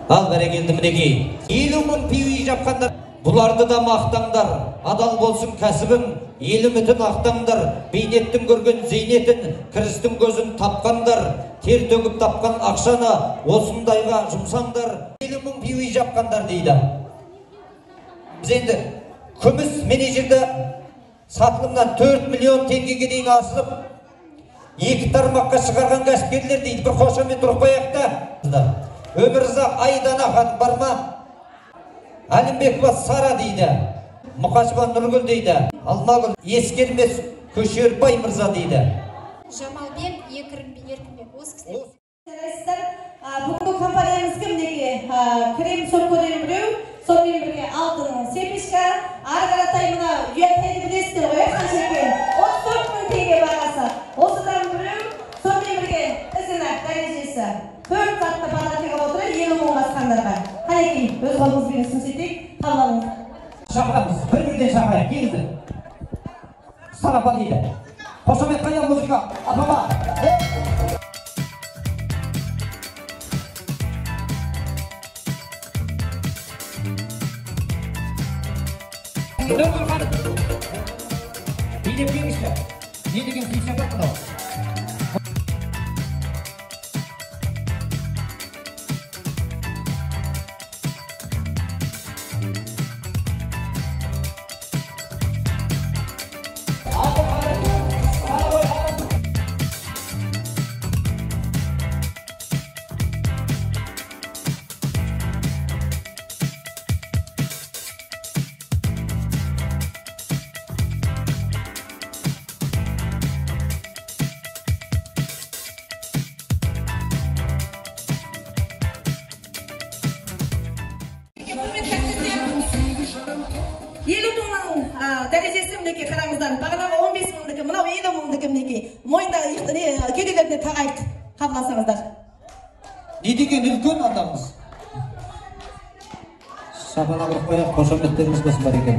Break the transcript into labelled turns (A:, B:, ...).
A: Ал бәрекелді мінекей. 50 мың пиви жапқандар, бұларды да мақтаңдар. Адал болсын кәсібің, ел үмітін ақтаңдар. Бейнеттің көрген зейнетін, кірістің көзін тапқандар. Тер төгіп тапқан ақшаны осындайға жұмсаңдар. 50 мың пиви жапқандар дейді. Біз енді күміс менеджерді сатылымнан 4 миллион теңгеге дейін асырып, екі тармаққа шығарған кәсіпкерлер дейді. Бір қошемет ұрып қояйық та. Өмірзақ Айдана ханым бар ма? Әлімбекова Сара дейді. Мұқашева Нұргүл дейді. Алмагүл Ескермес Көшербай мырза дейді.
B: Жамалбек Еркінбек. Осы кісілер.
C: Бүгінгі компаниямызға мінекей крем сомкоден біреу, сонымен бірге алтын семечка, ары қаратай мына ұятайды білесіздер ғой, қанша екен? 34 мың теңге бағасы. Осыдан біреу, сонымен бірге ізінак дәрежесі. 4 затты подарка қылып отыр, 50 мың басқандарға. Қанекей, өз қолыңызбен ұсыныс етейік, қабыл алыңыз.
A: Шақырамыз, бір-бірден шақырайық, келіңіздер. Сарапа дейді. Қошемет қайда музыка? Апама. Нұргүл ханым. Билеп келіңізші. Не деген сый-сияпат мынау?
C: Дәрежесі мінекей қараңыздар, бағанағы 15 мыңдікі, мынау 50 мыңдікі мінекей. Мойындағы кеуделеріне тағайық, қабыл алсаңыздар.
A: Не деген үлкен адамбыз. Шапалақ ұрып қояйық, қошеметтеріңіз болсын бар екен.